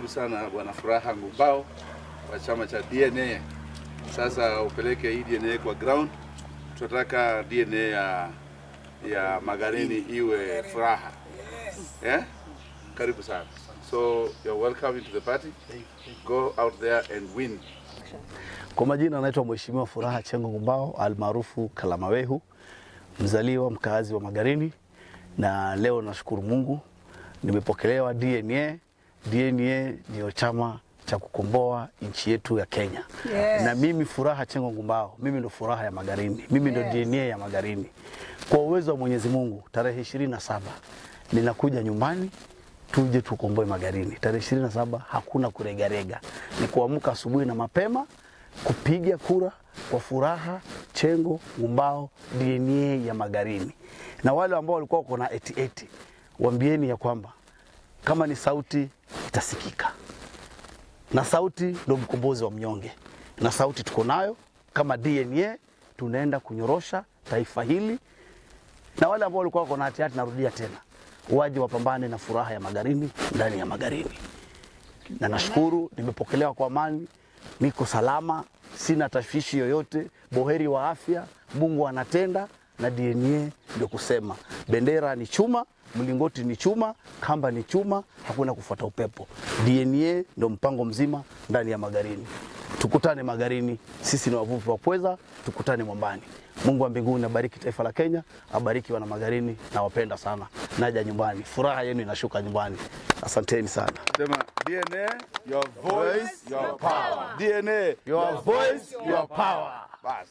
Karibu sana Bwana Furaha Ngumbao wa chama cha DNA. Sasa upeleke hii DNA kwa ground. Tunataka DNA ya Magarini iwe furaha. Yeah? Karibu sana. So you're welcome into the party. Go out there and win. Kwa majina anaitwa Mheshimiwa Furaha Chengo Ngumbao almaarufu Kalamawehu, mzaliwa mkaazi wa Magarini, na leo nashukuru Mungu nimepokelewa DNA. DNA ndio chama cha kukomboa nchi yetu ya Kenya. Yes. Na mimi Furaha Chengo Ngumbao, mimi ndo furaha ya Magarini, mimi ndo Yes. DNA ya Magarini. Kwa uwezo wa Mwenyezi Mungu, tarehe 27 ninakuja nyumbani tuje tukomboe Magarini. Tarehe 27 hakuna kuregarega, ni kuamka asubuhi na mapema kupiga kura kwa Furaha Chengo Ngumbao, DNA ya Magarini. Na wale ambao walikuwa wako na 88 waambieni ya kwamba kama ni sauti itasikika, na sauti ndio mkombozi wa mnyonge, na sauti tuko nayo kama DNA, tunaenda kunyorosha taifa hili. Na wale ambao walikuwa wako na hatihati, narudia tena, waje wapambane na furaha ya Magarini ndani ya Magarini. Na nashukuru nimepokelewa kwa amani, niko salama, sina tashwishi yoyote, boheri wa afya, Mungu anatenda, na DNA ndio kusema bendera ni chuma, mlingoti ni chuma, kamba ni chuma, hakuna kufuata upepo. DNA ndio mpango mzima ndani ya Magarini. Tukutane Magarini, sisi ni wavuvi wa pweza, tukutane mwambani. Mungu wa mbinguni abariki taifa la Kenya, abariki wana Magarini, nawapenda sana. Naja nyumbani, furaha yenu inashuka nyumbani. Asanteni sana. Sema DNA, your voice, your power. DNA, Your voice, your power. Bas.